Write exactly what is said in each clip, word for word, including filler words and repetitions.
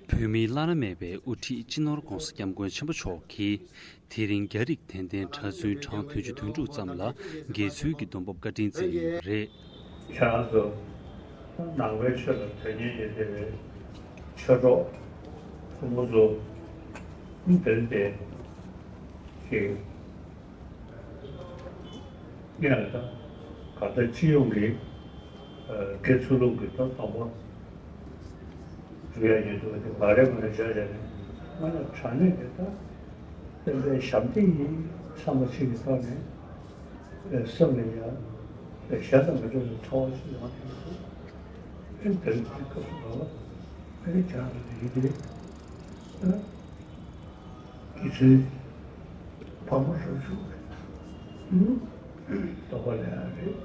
བོད་མིའི་བླ་ན་མེད་པའི་དབུ་ཁྲིད་སྤྱི་ནོར་༧གོང་ས་༧སྐྱབས་མགོན་ཆེན་པོ་མཆོག་གིས། དེ་རིང་རྒྱ་རིགས་དད་ལྡན་གྲྭ་བཙུན་གྲངས་བདུན་ཅུ་དོན་དྲུག་ཙམ་ལ་དགེ་ཚུལ་གྱི་སྡོམ་པ་བཀའ་དྲིན་བསྩལ་ཡོད་པ་རེད། ཁྱེད་རང་ཚོ་ནང་པའི་ཆོས་ལ་དོན་གཉེར་ཡོད་བསྡད་པའི་ཆོས་གྲོགས་ཕོ་མོ་ཚོ་འདིར་བསྡད་ཅིག་ཡང་ད་ག་ད་སྤྱི་ཡོངས་ཀྱི་དགེ་ཚུལ་སློབ་ཀྱི་ད་དམ་པ་འགྲོ་ཡ་ཡོད་འདུག་དེ་མ་རེད་མ་རེད་བྱ་བྱ་ནས་ང་ལ་དྲང་གནས་དེ་ད་བསྟན་པའི་ཞབས་འདེགས་ཡིན་བསམ་པ་ཞིག་གི་ཐོག་ནས་སེམས་ལ་ཡ་གཞན་དང་མི་འདྲ་བའི་ཚོར་བ་ཞིག་ཡོང་བསྡད་འདུག་ཨེ་དེ་རིང་འདི་སྐབས་སུ་བབ་པ་ཨེ་ཁྱེད་རང་ལ་ཡིན་དེ། དགེ་ཚུལ་ཕག་མོ་ཧྲུལ་ཕྲུག་རེད། དོགས་པ་ལས་ཡ་རེད།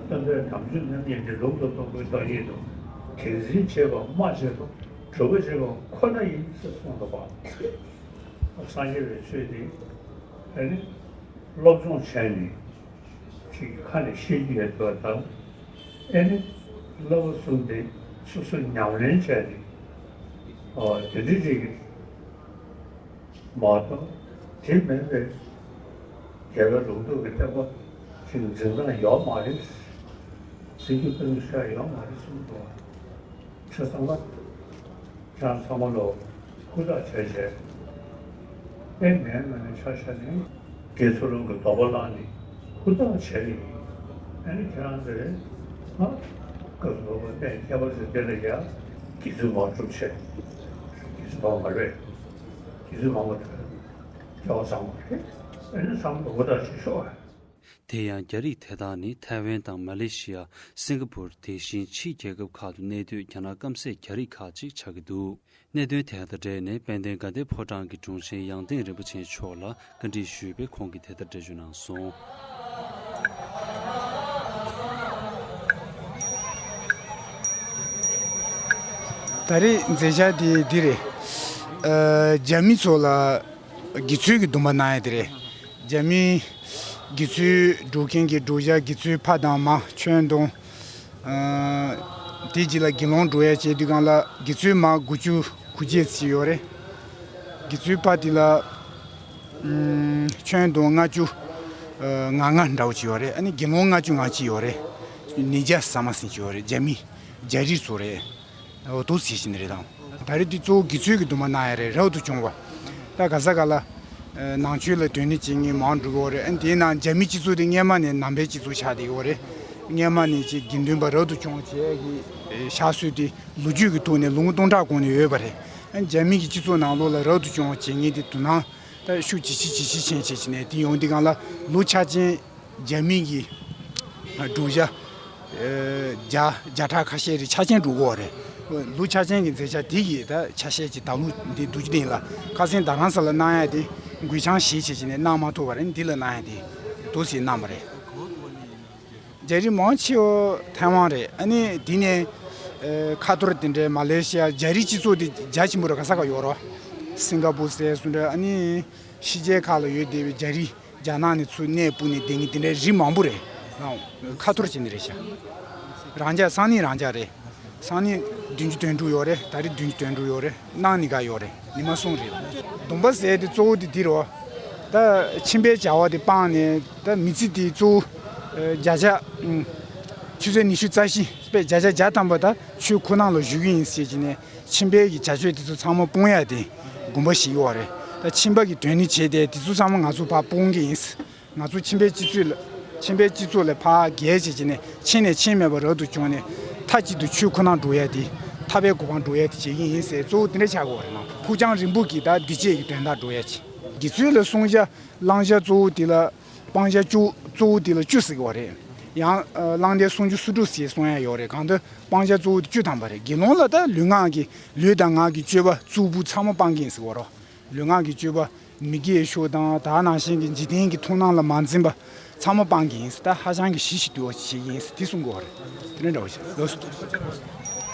སྟོན་པའི་དམ་ཆོས་རྣམ་གཉིས་འདི་ལུགས་ལ་རྟོགས་པའི་རྟོགས་ཡིན་ནོ། དེང་འཛིན་བྱེད་པ་སྨྲ་བྱེད་པ་སྒྲུབ་པ་བྱེད་པ་ཁོ་ན་ཡིན་ཟེར་གསུངས་འདུག་པ། སངས་རྒྱས་པའི་ཆོས་འདི་ཨ་ནི་སློབ་སྦྱོང་བྱས་ནས་ཅིག་ཁ་ནས་ཤེས་ཀྱི་ཡོད་པ་དང་། ཨེ་ནི་བསླབ་པ་གསུམ་དེ་སོ་སོ་ཉམས་ལེན་བྱས་ནས་ཨོ་དེ་འདྲ་ཅིག་མ་གཏོགས་དེ་མིན་པའི་རྒྱལ་བའི་ལུང་རྟོགས་ཀྱི་བསྟན་པ་ཅིག་འཛིན་སྟངས་ཡོད་མ་རེད། འཛིན་རྒྱུ་ཀུན་ཤ་ཡོད་མ་རེད་གསུངས་འདུག་ཁྱེད་ཚང་མ་ཁྱེད་རང་ཚང་མ་ལོ་ཧུར་ཐག་བྱས་བྱས། ཨེ་ངའི་ངོས་ནས་ཆ་བཞག་ནས་དགེ་ཚུལ་སློབ་ཀྱི་དོགས་པ་བསླངས་ནས་ཧུར་ཐག་བྱས་ནས་ཨ་ནི་ཁྱེད་རང་ཚོས་ང་སྐབས་སུ་བབ་པ་གནས་ཁྱད་པར་ཅན་དེ་ལ་ཡ་དགེ་ཚུལ་མང་སྒྲུབ་བྱས། དགེ་ཚུལ་མང་མ་རེད། དགེ་ཚུལ་མང་པོ་དེ་སྐལ་བ་བཟང་པོ་རེད། ཨ་ནི་ཚང་མ་ཧུར་ཐག་བྱེད་ཤོག་ཨ། དེ་ཡང་རྒྱ་རིགས་དེ་དག་ནི་ཐའེ་ཝན་དང་མ་ལེ་ཤི་ཡ། སིང་ག་པུར། དེ་བཞིན་ཕྱིའི་རྒྱལ་ཁབ་ཁག་ཏུ་གནས་སྡོད་རྒྱ་ནག་སྐམ་སའི་རྒྱ་རིགས་ཁག་ཅིག་ཆགས་ཀྱི་འདུག་གནད་དོན་དེ་དང་འབྲེལ་ནས་དཔལ་ལྡན་དགའ་ལྡན་ཕོ་བྲང་གི་དྲུང་ཆེན་ཡང་སྟེང་རིན་པོ་ཆེ་མཆོག་ལ་བཀའ་འདྲི་ཞུས་པས་ཁོང་གིས་དེ་ལྟར་འགྲེལ་བརྗོད་གནང་སོང་། ད་རེས་མཛད་འཆར་དེ་འདི་རེད། ཨ། རྒྱ་མི་ཚོ་ལ་དགེ་ཚུལ་གྱི་སྡོམ་པ་གནང་ཡ་དེ་རེད། རྒྱ་མིའི་དགེ་ཚུལ་སྒྲུབ་མཁན་གྱི་དགེ་ཚུལ་ཕ་དང་མ་ཁྱོན་བསྡོམས། ཨ། དེ་རྗེས་ལ་དགེ་སློང་འགྲོ་ཡ་བྱེད་དུས་སྒང་ལ་དགེ་ཚུལ་མ་དགུ་བཅུ་གོ་བརྒྱད་ཅིག་ཡོད་རེད། དགེ་ཚུལ་ཕ་དེ་ལ་ཨམ། ཁྱོན་བསྡོམས་ལྔ་བཅུ་ང་ལྔ་འདྲ་བོ་ཅིག་ཡོད་རེད། ཨ་ནི་དགེ་སློང་ལྔ་བཅུ་ང་གཅིག་ཡོད་རེད། ཉིས་བརྒྱ་ཟ་མ་ཟིན་ཅིག་ཡོད་རེད། རྒྱ་མི་རྒྱ་རིགས་ཚོ་རེད། འོ་འདུག་ཟེར་བཞིན་རེད་དང་། ད་རེས་འདི་གཙོ་བོ་དགེ་ཚུལ་གྱི་སྡོམ་པ་གནང་ཡ་རེད། རབ་ཏུ་བྱུང་བ། ད་ག་ས་ག་ལ་ནང་ཆོས་ལ་དོན་གཉེར་བྱེད་མཁན་མང་འགྲོ་གི་ཡོད་རེད། ཨ་ནི་དེའི་ནང་རྒྱ་མི་སྤྱི་ཚོགས་དེ་སྔས་མ་ནས་ནང་པའི་སྤྱི་ཚོགས་ཆགས་བསྡད་ཡོད་རེད། སྔས་མ་ནས་ཅིག་དགེ་འདུན་པ་རབ་ཏུ་བྱུང་བ་བྱས་ཀྱི་ཕྱག་སྲོལ་དེ་ལོ་རྒྱུས་ཀྱི་ཐོག་ནས་ལོ་ངོ་སྟོང་ཕྲག་གོང་ནས་ཡོད་པ་རེད། ཨ་ནི་རྒྱ་མི་གི་སྤྱི་ཚོགས་ནང་ལོགས་ལ་རབ་ཏུ་བྱུང་བ་བྱེད་མཁན་དེ་དོ་སྣང་ད་ཤུགས་ཇེ་ཆེ་ཇེ་ཆེ་ཕྱིན་བྱས་ཀྱི་ནས་དེ་ཡོང་དུས་སྒང་ལ་ལོ་ཆ་ཅན། རྒྱ་མི་གི་བགྲོ་གཞས་བརྒྱ་བརྒྱ་ཕྲག་ཁ་ཤས་རེ་ཆ་ཅན་འགྲོ་གི་ཡོད་རེད། ལོ་ཆ་ཅན་གྱི་མཛད་འཆར་དེ་གི་ད་ཆ་ཤས་ཀྱི་ད་ལོ་འདི་འདུག་སྟེང་ལ་ཁ་སང་རྡ་རམ་ས་ལ་གནང་ཡ་དེ་འགོད་འཆར་བཞེས་བྱས་བྱས་ནས་གནང་མ་ཐུབ་པ་རེད། འདི་ལ་གནང་ཡ་དེ་འདུག་སེ་གནང་བ་རེད། རྒྱ་རིགས་མང་ཆེ་བ་ཐའེ་ཝན་རེད། ཨ་ནི་འདི་ནས་ཁ་ཐོར་དེ་འདྲའི་མ་ལེ་ཤི་ཡ་རྒྱ་རིགས་སྤྱི་ཚོགས་དེ་རྒྱ་ཆེན་པོ་རེད། ག་ས་ག་ཡོད་རོ། སིང་ག་པུར་ཟེར་སུ་འདྲ། ཨ་ནི་ཕྱི་རྒྱལ་ཁག་ལ་ཡོད་བསྡད་པའི་རྒྱ་རིགས། རྒྱ་ནག་ནས་ཚུར་གནས་སྤོས་ནས་བསྡད་མཁན་དེ་འདྲའི་རིགས་མང་པོ་རེད། ཁ་ཐོར་བྱས་ནས་རེད་ཤག་རང་འཇགས། སང་ཉིན་རང་འཇགས་རེད། སང་ཉིན་བདུན་ཅུ་དོན་དྲུག་ཡོད་རེད། ད་རེས་བདུན་ཅུ་དོན་དྲུག་ཡོད་རེད། གནངས་ཉིན་ག་ཡོད་རེད། ཉི་མ་གསུམ་རེད། སྡོམ་པ་ཟེར་དེ་གཙོ་བོ་དེ་འདི་རེད། ད་ཁྱིམ་པའི་བྱ་བ་དེ་སྤངས་ནས་ད་མི་ཚེ་དེ་གཙོ་བོ་བརྒྱ་ཆ་ཆུ་ཚོད་ཉི་ཤུ་རྩ་བཞི་པའི་བརྒྱ་ཆ་བརྒྱ་ཐམ་པ་ད་ཆོས་ཁུངས་ནང་ལ་བཞུགས་ཀྱི་ཡིན་ཟེར་གྱི་ནས། ཁྱིམ་པའི་གི་བྱ་སྤྱོད་དེ་ཚོ་ཚང་མ་སྤོང་ཡ་དེ་དགོངས་པ་བཞེས་ཡོད་རེད། ད་ཁྱིམ་པ་གི་དོན་ནི་བྱས་ཏེ་དེ་ཚོ་ཚང་མ་ང་ཚོ་ཕར་སྤོང་གི་ཡིན། ང་ཚོ་ཁྱིམ་པའི་སྤྱི་ཚོགས་ལ་ཁྱིམ་པའི་སྤྱི་ཚོགས་ལ་ཕར་རྒྱལ་བྱེད་ཀྱི་ནས་ཕྱིན་ནས་ཕྱིན་མེད་པ་རབ་ཏུ་བྱུང་ནས་མཐའ་གཅིག་ཏུ་ཆོས་ཁོ་ན་འགྲོ་ཡ་དེ་ཐར་པའི་གོ་འཕང་འགྲོ་ཡ་དེ་བྱེད་ཀྱི་ཡིན་ཟེར་གཙོ་བོ་དེ་འདྲ་ཆགས་ཀྱི་ཡོད་རེད་ན། ཕུགས་རྒྱང་རིང་པོ་གི་ད་འདི་བྱེད་ཀྱི་དོན་དག་འགྲོ་ཡ་ཆེ། དགེ་ཚུལ་ལ་བསྲུང་བྱ་བླང་བྱ་གཙོ་བོ་དེ་ལ། སྤང་བྱ་བཅུ། གཙོ་བོ་དེ་ལ་བཅུ་ཟེར་གྱི་ཡོད་རེད། ཡང་བླང་དོར་བསྲུང་རྒྱུ་སོ་དྲུག་ཟེར་གསུང་ཡ་ཡོད་རེད། གང་ལྟར་སྤང་བྱ་གཙོ་བོ་དེ་བཅུ་ཐམ་པ་རེད། དགེ་སློང་ལ་ད་ལུས་ངག་གི་ལུས་དང་ངག་གི་སྤྱོད་པ་རྩུབ་པོ་ཚང་མ་སྤང་གི་ཡིན་ཟེར་གྱི་ཡོད་རེད། ལུས་ངག་གི་སྤྱོད་པ་མི་དགེ་བའི་ཕྱོགས་དང་ད་ནང་བཞིན་གྱི་འཇིག་རྟེན་གྱི་མཐོང་སྣང་ལ་མ་འཛེམ་པ། ཚང་མ་སྤང་གི་ཡིན་ཟེར། ད་ཧ་ཅང་གི་གཞི་ཞིག་འདུལ་བ་ཞིག་ཡིན་ཟེར་དེ་གསུང་གི་ཡོད་རེད། དེ་འདྲ་འདྲ་བོ་ཞིག་ལགས་སོ།